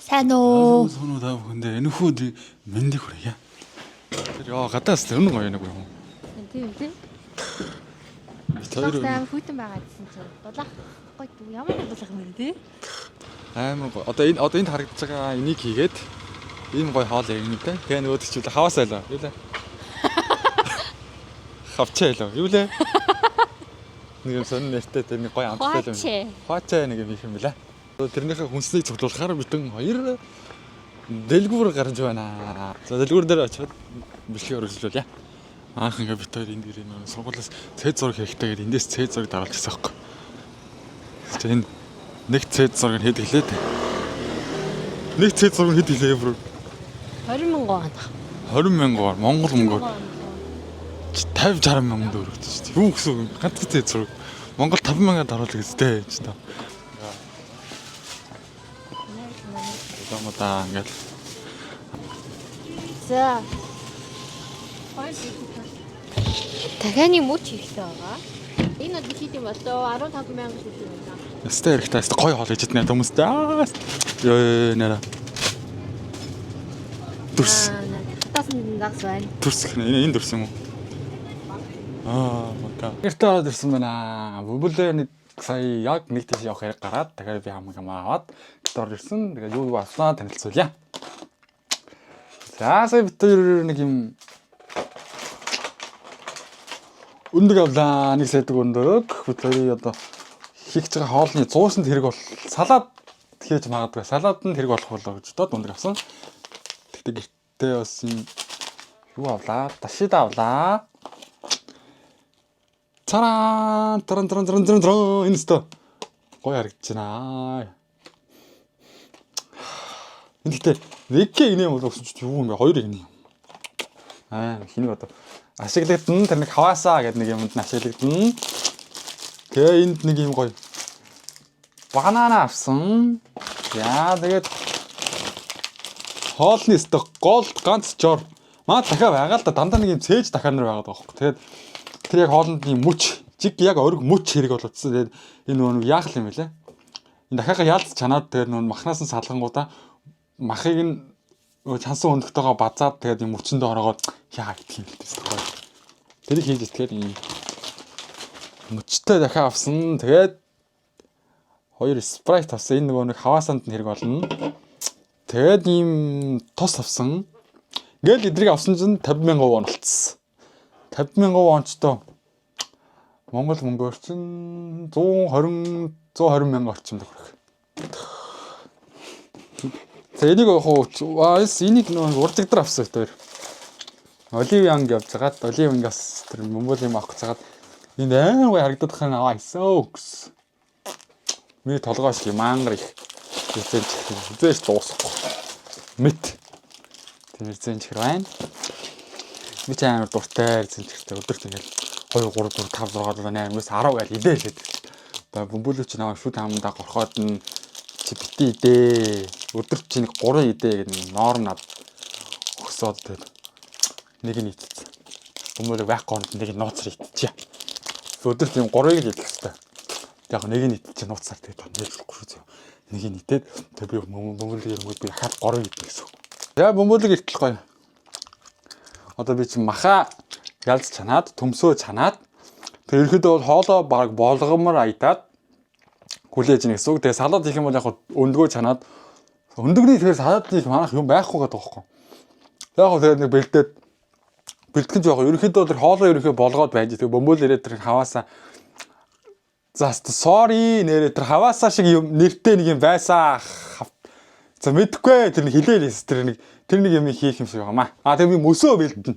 Сайн уу? Соноо та бүхэндээ энэхүү мэндийг хүргье. Тэр яа гадаас тэр нэг гоё нэг юм. Тийм тийм. Бид хоёр Амар хүйтэн байгаа гэсэн чинь дулаах гоё ямар нэг дулаах юм бэ тий? Амар гоё. Одоо энд харагдаж байгаа энийг хийгээд ийм гоё хоол ярина те. Тэгээ нөгөөд чивэл хаваас айлаа. Юу лээ? Хавчаа айлаа. Юу лээ? Нэг юм сонин нэртэй тэр нэг гоё амттай юм. Хуачээ. Хуачаа нэг юм их юм била. Тэрнийхээ хүнснийг цуглуулахаар битэн хоёр дэлгүүр гарч байна. За, дэлгүүр дээр очиод бичлэгээ өргөжлүүлье. Анх ингээ бит хоёр энд ирээ нөө сургуулиас цэд зураг хэрэгтэй гэдэг эндээс цэд зураг даруулчихсан байхгүй. Тэгээ энэ нэг цэд зураг нь хэд гэлээ те. Нэг цэд зураг нь хэд гэлээ бүр? 20 мянган вон. 20 мянган Монгол мөнгөөр 50 60 мянган төгрөг шүү дээ. Юу гэсэн үг юм? Ганц цэд зураг. Монгол 5 мянган даруулах гэж те гэж та. Одоо ингээл За. Дахианы мөч хэрэгтэй байгаа. Энэ бол хэд юм болоо? 15 мянга хэд юм байна. Өстэй хэрэгтэй. Өстэй гоё хоол хийж чадна хүмүүстэй. Аа. Йоо нэрэ. Дүрс. Хатаас нь загас байна. Дүрс гэх нэ. Энэ дүрс юм уу? Аа, бата. Гэртээ ороод ирсэн байна. Бөбөлөө нэг сая яг нэг тийш явах хэрэг гараад дахиад би хамаг юм аваад гэртээ орж ирсэн. Тэгээд юу юу авснаа танилцуулъя. За, сая бид хоёр нэг юм өндөг авлаа. Нэг сайдаг өндөг. Бид хоёрын одоо хийх гэж байгаа хоолны зуусанд хэрэг бол салаад хийж магадгүй. Салаад нь хэрэг болох болоо гэж бодоод өндөг авсан. Тэгтээ гэртээ бас юм юу авлаа? Дашид авлаа. Таран таран таран таран таран таран, энэ өстө гоё харагдаж байна. Энэ гэхдээ нэг инээ бол өгсөн чинь юу юм бэ? Хоёр инээ юм. Аа, хэнийг одоо ашиглагдана. Тэр нэг хаваасаа гэдэг нэг юмд нь ашиглагдана. Тэгээ энд нэг юм гоё банана авсан. Яа, тэгээд хоолны өстө гол ганц жор. Маа дахиад байгаа л да, дандаа нэг юм цээж дахиад нар байгаад байгаа байхгүй. Тэгээд тэр яг хоолнд нэг мөч, жиг яг ориг мөч хэрэг болчихсон. Тэгээд энэ нөгөө нэг яах юм бэлээ? Энэ дахиагаа ялц чанаад тэгээд нөгөө махнаас нь салгангуудаа махыг нь нөгөө чансан өндөгтэйгоо базаад тэгээд юм мөчөндөө ороогоод яа гэх юм л дээ гоё. Тэрийг хийж итгэхэд юм мөчтэй дахиад авсан. Тэгээд хоёр Sprite авсан. Энэ нөгөө нэг хаваасанд нь хэрэг болно. Тэгээд ийм тос авсан. Ингээл эдрийг авсан чинь 50 мянган вон болцсон. 50 мянган вончтой Монгол мөнгөөр чинь 120 120 мянга орчим төгрөг. За, энийг яг уу энийг нөгөө уржигдар авсан хоёр. Olive Young явж хагаад Olive Young-аас тэр мөнгө юм авах гэж хагаад энд амар гоё харагдах юм аваа исэн гэсэн. Миний толгой шиг мангар их зэн чихэр зээш дуусахгүй. Мэт. Тэр зэн чихэр байна. Би ч амар дуртай зэн чихэртэй, өдөрт ингээл 2 3 4 5 6 7 8 9 10 гайл идээ л гэдэг. Одоо бөмбөлөө чи наваа шүд хамдаа горхоод нь чи бити идээ. Өдөрт чи нэг 3 идээ гэдэг нэг норм над өгсөөд тэгээд нэг нь идсэн. Бөмбөлөө байхгүй хонд нэг нь нууцар идчихье. Өдөрт юм 3-ыг л идэх хэвээр. Яг нэг нь идчихэ нууцаар тэгээд нээж болохгүй шүү зөө. Нэг нь идээд тэгээд би бөмбөлөө ирэнгүүт би хаад 3-ыг идэх гэсэн. За, бөмбөлөг иртэл гоё. Одоо би чи маха ялц чанаад, төмсөө чанаад, тэр ерөөдөө бол хоолоо баг болгомор аядаад хүлээж ийн гэсэн үг. Тэгээ салаад хийх юм бол яг өндгөө чанаад, өндөгний тэгэхээр салаад хийх манайх юм байхгүй гэдэг байхгүй. Яг хөө тэгээд нэг бэлдээд бэлтгэж яг ерөөхдөө тэр хоолоо ерөөхдөө болгоод байж, тэгээ бөмбөл ирээд тэр хаваасаа. За, sorry, нэрээ тэр хаваасаа шиг юм нэртэй нэг юм байсаа. За, мэдхгүй, тэр нэг хилээл тэр нэг юм хийх юм шиг байгаамаа. А, тэр би мөсөө бэлдэнэ.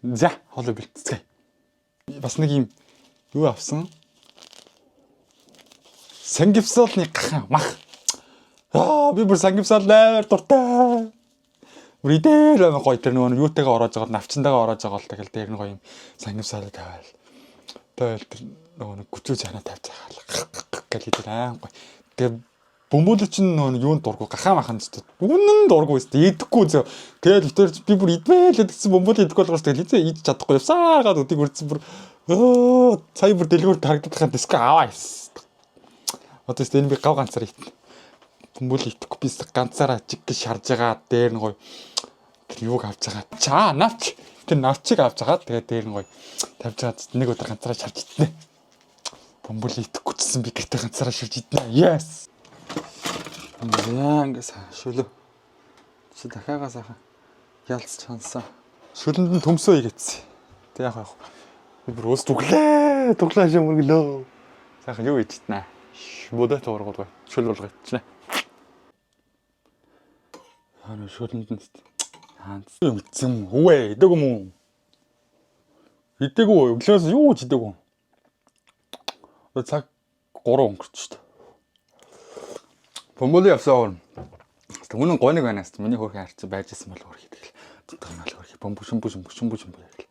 За, хоолоо бэлтцгээе. Бас нэг юм юу авсан? Сангипсалны гахаа мах. Аа, би бүр сангипсал амар дуртай. Бүр идэл амар гоё, тэр нөгөө юутайгаа ороож байгаа, навчантайгаа ороож байгаа л тэгэл дээр нь гоё юм сангипсал тавиал. Тэгэл тэр нөгөө нэг гүчүү чанаа тавьж байгаа гэл идэл аим гоё. Тэгээ бөмбөлө чинь нөгөө юунд дургу, гахаа маханд ч үнэн дургу өстэй идэхгүй зөө. Тэгээд битэр би бүр идмээ л гэсэн, бөмбөл идэхгүй болгоос тэгэл хизээ идэж чадахгүй явсаар гад өдийг үрдсэн бүр сая бүр дэлгүүр харагдах диско аваа. Одоо энэ би гав ганцаар идэн. Бөмбөл итгэхгүй би ганцаараа чиг гэж шарж байгаа дээр нь гоё тэр юуг авч байгаа. Чаа навч тэр навчийг авч байгаа. Тэгээд дээр нь гоё тавьж байгаа нэг өдөр ганцаараа шарж иднэ. Бөмбөл итгэхгүй чсэн би гэртээ ганцаараа шарж иднэ. Yes. Яа ингээс шөлөө. Чи дахиагаа сайхан ялц чансан. Шөлөнд нь төмсөө игээдсэн. Тэг яах вэ? Би бүр ус түглээ. Түглээ шим мөрглөө. Сайхан юу ичтнэ. Бодой туургууд гой. Шөл болгоо ичнэ. Хаа шөлөнд нь хаанц юм ицэн үгүй идэг юм уу? Идэггүй өглөөс юу ч идэггүй. Одоо цаг 3 өнгөрч шүү дээ. Бөмбөлөө явсан. Үнэн гониг байна гэсэн. Миний хөөрхөн харьцаа байж исэн бол хөөрхий тэгэл. Тутгамал хөөрхий бөмбө шүмбү шүмбү шүмбү шүмбү гэл.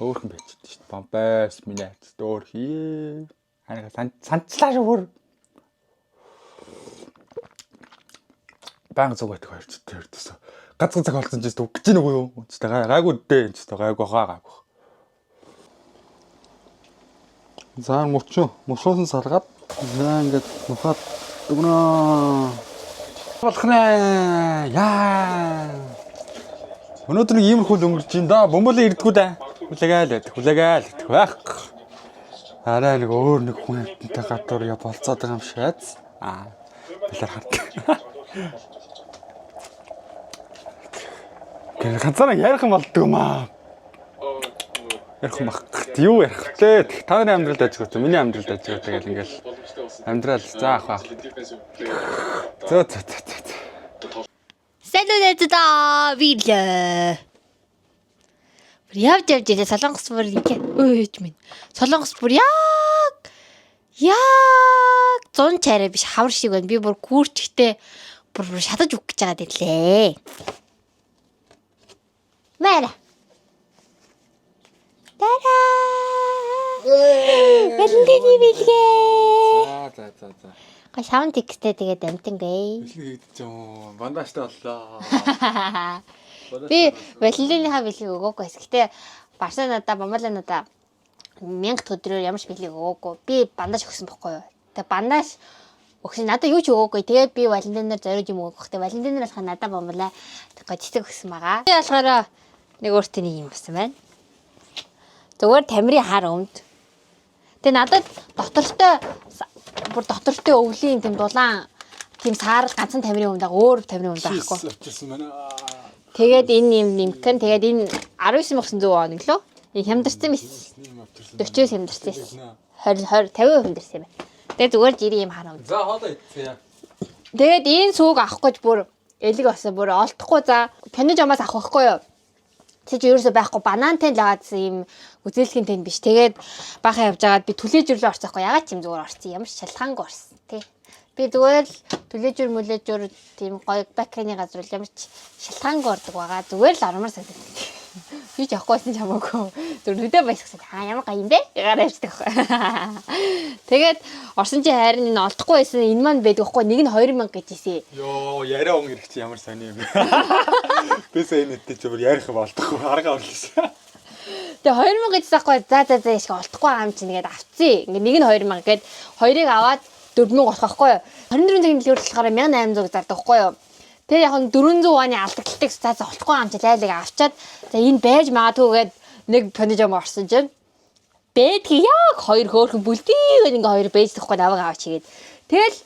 Хөөрхөн байж исэн шүү дээ. Бомбайс миний харьцаа хөөрхий. Харин санчлаа шүү бүр. Баян зүг байдаг хоёр ч тэр төсөө. Гац цаг болсон ч гэсэн үгэж гин үгүй юу? Ч гайгүй дээ энэ ч гайгүй хаа гайгүй. За мөчөө мөшөөсөн салгаад за ингээд нухаад өгнө. Болох нэ. Яа. Өнөөдөр нэг иймэрхүү л өнгөрч ин да. Бөмбөлөө ирдгүү дээ. Хүлээгээл байдаг. Хүлээгээл идэх байх. Арай нэг өөр нэг хүн амьтантай гадуур я болцоод байгаа юм шиг айц. Аа. Билэр хард. Тэр ганцаараа ярих юм болдго юм аа. Ярих юм баг. Юу ярих вэ? Та нарын амьдралд ажиг үү? Миний амьдралд ажиг үү гэл ингээл амьдрал заах байх. Зөө зөө зөө зөө. Сайн уу найзуудаа бирлээ. Бүр явж явж илээ Солонгос бүр ингээ өөж минь. Солонгос бүр яг яг 100 чарай биш хавар шиг байна. Би бүр гүүрчгтэй бүр бүр шатаж өгөх гэж байгаа дэлээ. Мэра. Тара. Валентины бэлгээ. За за за за. Гой саунд тексттэй тэгээд амтангүй. Бэлэг хийгдэж юм. Бандажтай боллоо. Би Валентиныхаа бэлгийг өгөөгүй байсан. Гэтэ Барса надаа, Бамбала надаа 1000 өдрөөр ямар ч бэлгийг өгөөгүй. Би бандаж өгсөн бохгүй юу. Тэгээ бандаж өгсөн надаа юу ч өгөөгүй. Тэгээд би Валентинаар зориуд юм өгөх. Тэгээ Валентинаар болохоор надаа Бамбала гой цэцэг өгсөн байгаа. Би болохоор нэг өөртөө нэг юм болсон байна. Зүгээр тамирын хар өмд. Тэгээ надад дотортой бүр дотортой өвлийн тийм дулаан тийм саарал ганцхан тамирын өмд байгаа. Өөр тамирын өмд байхгүй. Авчирсан байна. Тэгээд энэ юм нэмхэн тэгээд энэ 19900 он гэлөө. Энэ хямдарсан мэс. Юм авчирсан. 40-оос хямдарсан. 20 20 50% хямдарсан юм байна. Тэгээд зүгээр жирийн юм харам. За хоолоо идсэн. Тэгээд энэ сүүг авах гэж бүр элэг болсон бүр олдохгүй за пяниж амаас авах байхгүй юу? Тэг чи ерөөсөө байхгүй банантай л байгаадсан юм үзээлхийн тэнд биш. Тэгээд баахан явж байгаад би түлээжүрлөө орсон байхгүй ягаад ч юм зүгээр орсон. Ямар ч шалхаангүй орсон тий. Би зүгээр л түлээжүр мүлээжүр тийм гоё бакерны газар л ямар ч шалхаангүй ордог байгаа. Зүгээр л ормоор санагдав. Би ч авахгүйсэн ч хамаагүй. Зүгээр нүдэ баясгсан. Аа ямар гоё юм бэ? Гараа явчихдаг байхгүй. Тэгээд орсон чи харин энэ олдохгүй байсан энэ маань байдаг байхгүй нэг нь 2000 гэж ийсэ. Йоо, яриа он ирэх чи ямар сони юм бэ? Би сая энэ үедээ чи бүр ярих юм олдохгүй арга орлоо. Тэгээ 2000 гэж заахгүй за за за яшиг олдохгүй байгаа юм чинь тэгээд авцъя. Ингээ нэг нь 2000 гээд хоёрыг аваад 4000 болох байхгүй юу? 24 цагийн дэлгүүр болохоор 1800 зардаг байхгүй юу? Тэгээ яг нь 400 ваны алдагдaltaй за за олдохгүй байгаа юм чи лайлаг авчаад за энэ байж магадгүй гээд нэг панижам орсон чинь бэдги яг хоёр хөөрхөн бүлдийгээд ингээ хоёр бэждэхгүй наваг аваач хийгээд тэгэл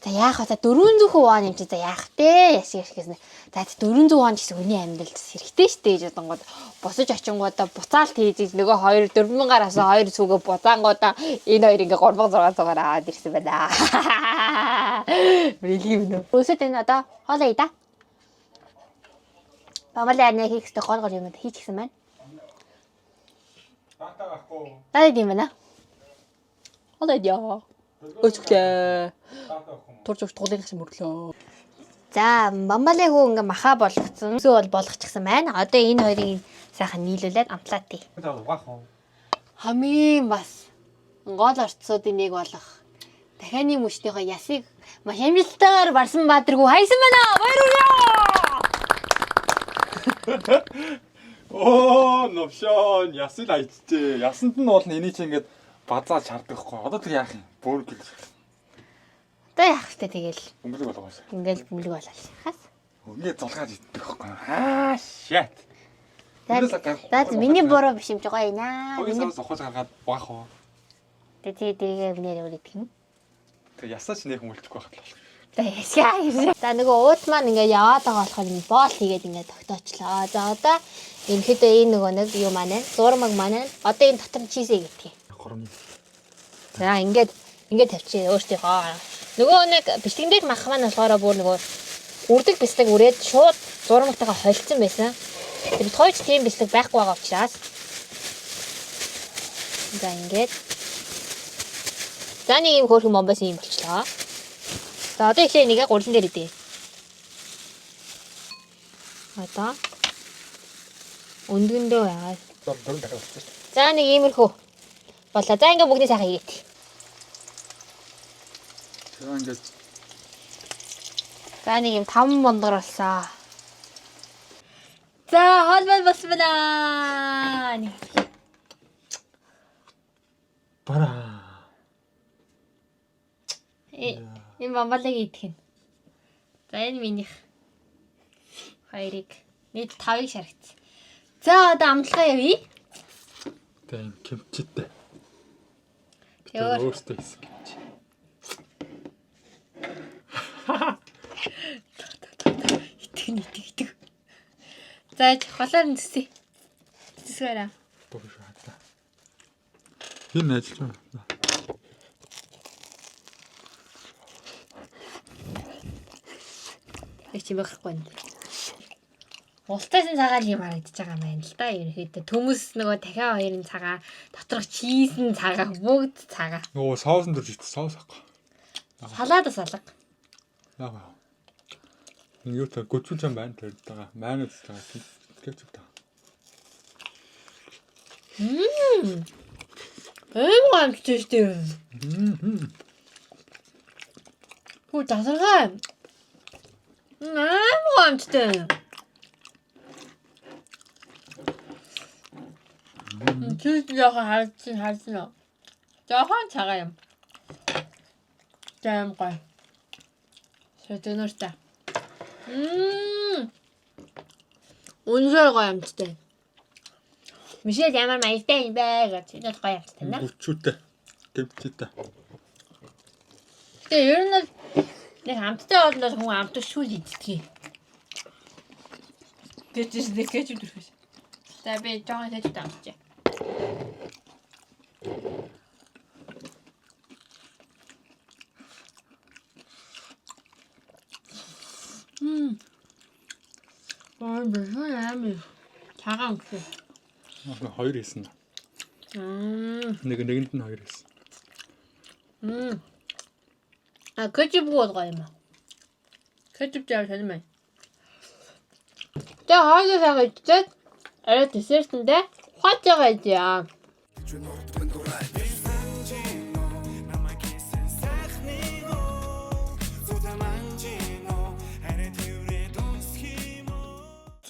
за яах вэ за 400 вон юм чи за яах вэ яшиг яшиг гэсэн за 400 вон гэсэн хүний амьдралд хэрэгтэй штэ гэж бодонгууд босож очингуудаа буцаал тийж нөгөө хоёр 4000-аар авсан хоёр сүгэ буцаангуудаа энэ хоёр ингээ 3600-аар аваад ирсэн байна. Бэлгийн юм нөө. Өсөд энэ одоо хоолоо идэ. Бамалаа нэг хийх хэрэгтэй гол гол юм хийчихсэн байна. Дата байхгүй. Надад юм байна. Хоолоо идэ. Өсөглөө. Турж өгч туулын гашин мөрлөө. За, бамбалыг хүү ингээ маха болгоцсон. Өсөө бол болгочихсон байна. Одоо энэ хоёрыг сайхан нийлүүлээд амтлаа тий. За угаах уу? Хамгийн бас гол орцуудын нэг болох дахианы мөчтийнхөө ясыг маш амжилттайгаар барсан баатаргүй хайсан байна. Баяр хүрээ. Оо, новшон ясыг айчжээ. Ясанд нь бол энийг чи ингээд базаа чардаг хгүй. Одоо тэр яах юм? Бүр гэл. Одоо Одоо яах вэ тэгэл? Бөмбөлөг болгоос. Ингээл бөмбөлөг болол. Хас. Ингээд зулгааж иддэг байхгүй. Аа shit. За за миний буруу биш юм чи гоё наа. Хоёр Миний сараас ухаж гаргаад баах уу? тэгээ тэгээ өмнөр өөр идэх юм. Тэг ясаач нэх мөлчихгүй байхад л болох. За ясгаа. За нөгөө уут маань ингээ яваад байгаа болохоор энэ боол хийгээд ингээ тогтоочлоо. За одоо ерөнхийдөө энэ нөгөө нэг юу маань ээ, зурмаг маань ээ. Одоо энэ дотор нь чизээ гэдэг. Гурван. За ингээд ингээд тавьчих өөртөөхөө. Нөгөө нэг бичлэгэн дээр мах маань болохоор бүр нөгөө үрдэг бислэг үрээд шууд зурмагтайгаа холилдсон байсан. Тэр бид хоёр ч тийм бислэг байхгүй байгаа учраас. За ингээд. За нэг юм хөөрхөн бомбоос юм болчлоо. За одоо эхлээ нэгэ гурлан дээр идэ. Одоо өндгөндөө байгаа. Дөрөв дахиад болчихсон шүү дээ. За нэг иймэрхүү болоо. За ингээ бүгдийг сайхан хийгээд. Тэр ингээд За нэг юм 5 монгор болсон. За хоол болсон байна. бараа. Энэ бамбалыг идэх нь. За энэ минийх. Хоёрыг нийт 5-ыг шаргацсан. За одоо амтлагаа явъя. Тэг юм кимчитэй. Өөр. Тэр өөртөө хийсэн кимчи. Итгэх нь итгэх итгэх. За холоор нь зүсье. Зүсгээрээ. Дууш хатаа. Хин ажиллаж байна. Нэг чимээ гарахгүй байна. Ултайсан цагаан юм харагдаж байгаа юм байна л да. Ерөнхийдөө төмөс нөгөө дахиад хоёрын цагаан, доторх чисэн цагаан, бүгд цагаан. Нөгөө соусан дөрж ит соус ахгүй. Салаад бас алга. Яг аа. Энэ юу та гүчүүчэн байна тэр байгаа. Майонез байгаа. Кетчуп та. Эм гамчтай шүү дээ. Хүү тасархай. Эм гамчтай. Чиз жоохон харагдсан харсан уу? Жоохон цагаан юм. Жам гой. Шөтөнөртэй. Мм. Үнэхээр гоё амттай. Мишель ямар маягтай юм бэ гэж энэ бол гоё амттай нэ. Гүчүүтэй. Кимчитэй. Тэгээ ер нь бол нэг амттай болноо хүн амттай шүүл иддэг юм. Гэвч нэг кетчуп төрхөс. За би жоохон кетчуп амтчих. Мм. Аа, бэхэн амар. Цагаан үхээ. Хоёр хийсэн. Мм. Нэг нэгэнд нь хоёр хийсэн. Мм. А кетчуп гоё юм аа. Кетчуп жаа сонирм байна. За хоолой сайхан идчихээд арай десертэндээ хуачаага идье.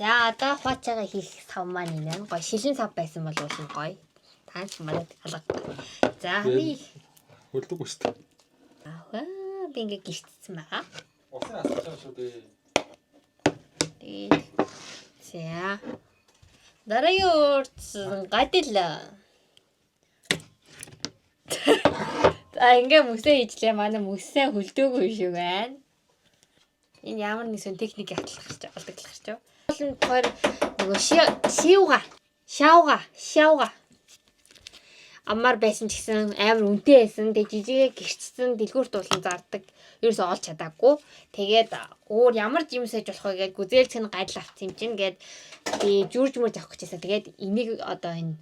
За одоо хуачаага хийх сав маань энэ байна. Гоё шилэн сав байсан бол уулын гоё. Таанч манад алга. За би Хөлдөг үстэй. Аа би ингээ гэрчсэн байгаа. Усын асууж байгаа шүү дээ. Тэгээд за дараагийн урд гадил. За ингээ мөсөө хийжлээ. Манай мөсөө хөлдөөгүй шиг байна. Энэ ямар нэг сэн техник атлах гэж олдоглох гэж. Бол нь болохоор нөгөө шиуга, шауга, шауга аммар байсан ч гэсэн амар үнэтэй байсан. Тэгээ жижигээ гэрчсэн дэлгүүрт уулан зардаг. Ерөөсөө олж чадаагүй. Тэгээд өөр ямар жим сэж болох вэ гэж гүзээлцэх нь гадил авсан юм чинь гээд би жүрж мөрж авах гэжсэн. Тэгээд энийг одоо энэ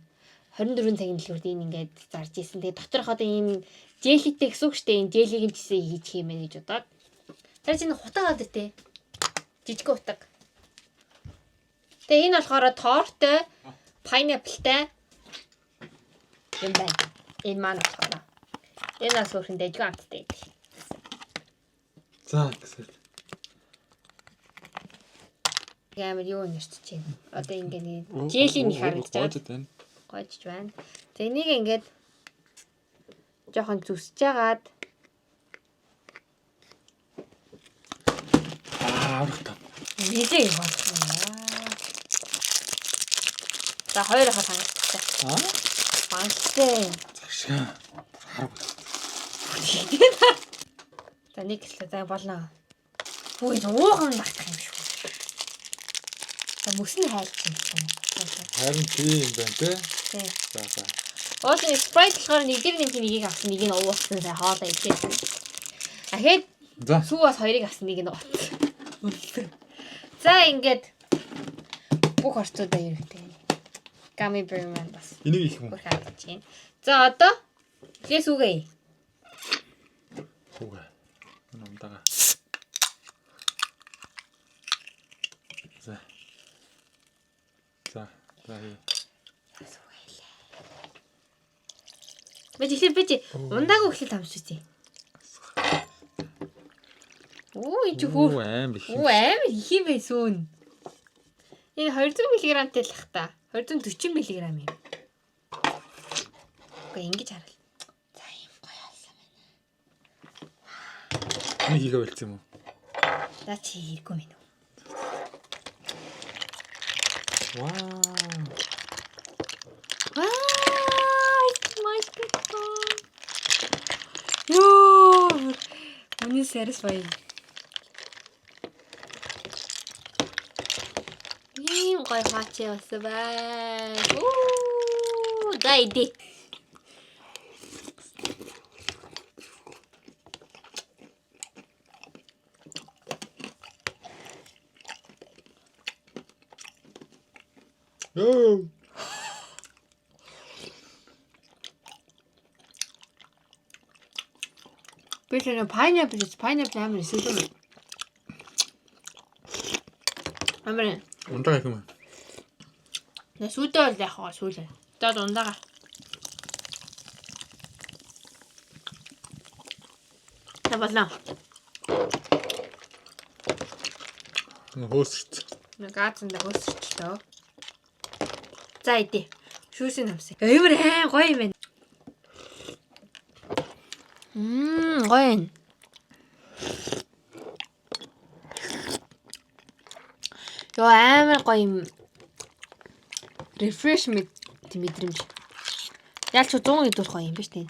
24 цагийн дэлгүүрт энэ ингээд зарж исэн. Тэгээд доторх одоо ийм желитэй гэсэн үг шүү дээ. Энэ желийг нь ч гэсэн хийчих юм байна гэж бодоод. Тэр чинь хутаг авдаг те. Жижиг хутаг. Тэгээ энэ болохоор тортой, pineapple-тай юм байна. Энэ маань болохоор. Энэ бас өөрхөн дэжгүй амттай гэдэг. За гэсэн. Амар юу нэрчиж байна. Одоо ингээ нэг желийн нэг харагдаж байгаа. Гоожод байна. Гойжж байна. За энийг ингээд жоохон зүсэж жагаад Аврах та. Нилээ их болох юм аа. За хоёр хаа хангалттай. Аа? Хангалттай. Загшаа. Хараг. За нэг гэлээ за болно. Үгүй уухан багтах юм шүү. За мөс нь хайлтсан юм. Харин тийм байна те. Тийм. За за. Уул нь Sprite болохоор нэг дээр нэмэх нэгийг авсан, нэг нь уусан сая хоолоо идээ. Ахээд За. сүү бас хоёрыг авсан, нэг нь уусан. За ингээд бүх орцуудаа ерөөтэй. Gummy bear маань бас Энийг их юм. бүр харагдаж байна. За одоо эхлээ сүүгээ. Хүүгээ. Энэ ундаага. За. За. За. хий. Бэж эхлээ бэж ундаагүй эхлээ тамсч үзье. Оо энэ чи хөөр. Оо аим их. Оо амар их юм байна сүүн. Энэ 200 мг-тэй л ах та. 240 мг юм. Үгүй ингэж харал. За ийм гоё болсон байна. Энийг хийгээ болцсон юм уу? За чи хэрэггүй мэн үү? Вау. Ваа, маш гоё. Йоо. Үнэн satisfying. Ийм гоё хаач явсан байна. Оо, за идэ. Йоо. Би л нэг pineapple гэж pineapple амар эсвэл юм. Амар. Ундаага их юм. уу? Нэ сүйдээ бол яах вэ сүүлээ. За дундаага. За боллоо. Энэ хөөсөрч. Нэг газанда хөөсөрчлөө. За идэ. Шүүсийн намсан. Амар аа гоё юм байна. Гоё юм. Йоо амар гоё юм. Refresh мэдрэмж. Ялч 100 идүүл гоё юм биш үү?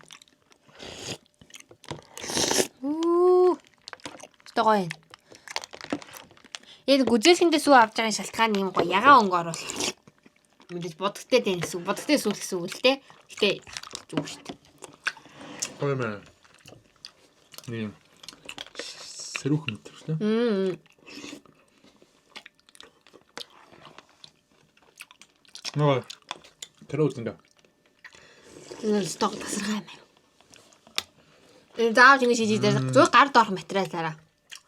Үу. Өстой гоё юм. Яг гүзээлхэндээ сүү авч байгаа шалтгаан юм гоё ягаан өнгө оруулах. Мэдээж будагтай дэн гэсэн үг. Будагтай сүү гэсэн үг л дээ. Гэтэ зүг шүү дээ. Гоё юм аа. Нэг юм. Сэрүүх мэт шүү дээ. Мм. Нөгөө тэр үзэндээ. Энэ сток тасархай юм байна. Энэ заавал ингэж хийж идэх. Зөв гар доорх материалаараа.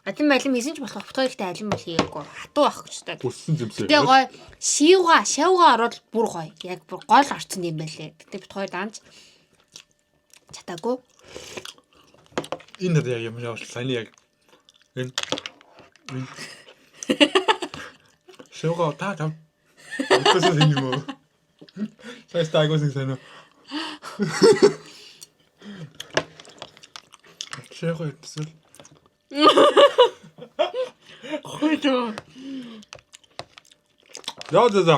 Алим алим хийсэн ч болох. Бут хоёртой алим бол хийгээгүй. Хатуу ах гэж та. Бүссэн зэмсээ. Гэтэ гоё шивга, шавга ороод бүр гоё. Яг бүр гол орцсон юм байлээ. Гэтэ бит хоёр данж чадаагүй. Энэ яг юм явал саяны яг энэ энэ шивга та та Үтсэн юм уу? Сайн стагос гэсэн үү? Шивга үтсэн. Гоё. За за за.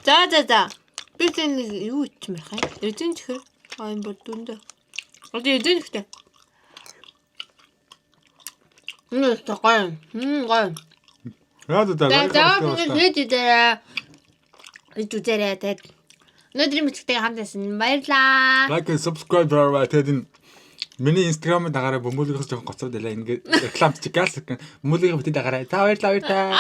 За за за. Би тэр нэг юу ичмэр хай. Эзэн чихэр. А юм бол дүндэ. Одоо эзэн чихтэй. Энэ өстө гоё. Гоё. За за за. За за би хийж үзээрэй. Хийж үзээрэй тэгээд өнөөдрийн бичлэгтэйгээ хамт байсан баярлаа. Like and subscribe дараарай. Тэгээд энэ миний Instagram-д дагаарай. Бөмбөлгийнхээс жоохон гоцроод байлаа. Ингээд реклам чигээс. Бөмбөлгийнхээ битгий дагаарай. За баярлалаа баярлалаа.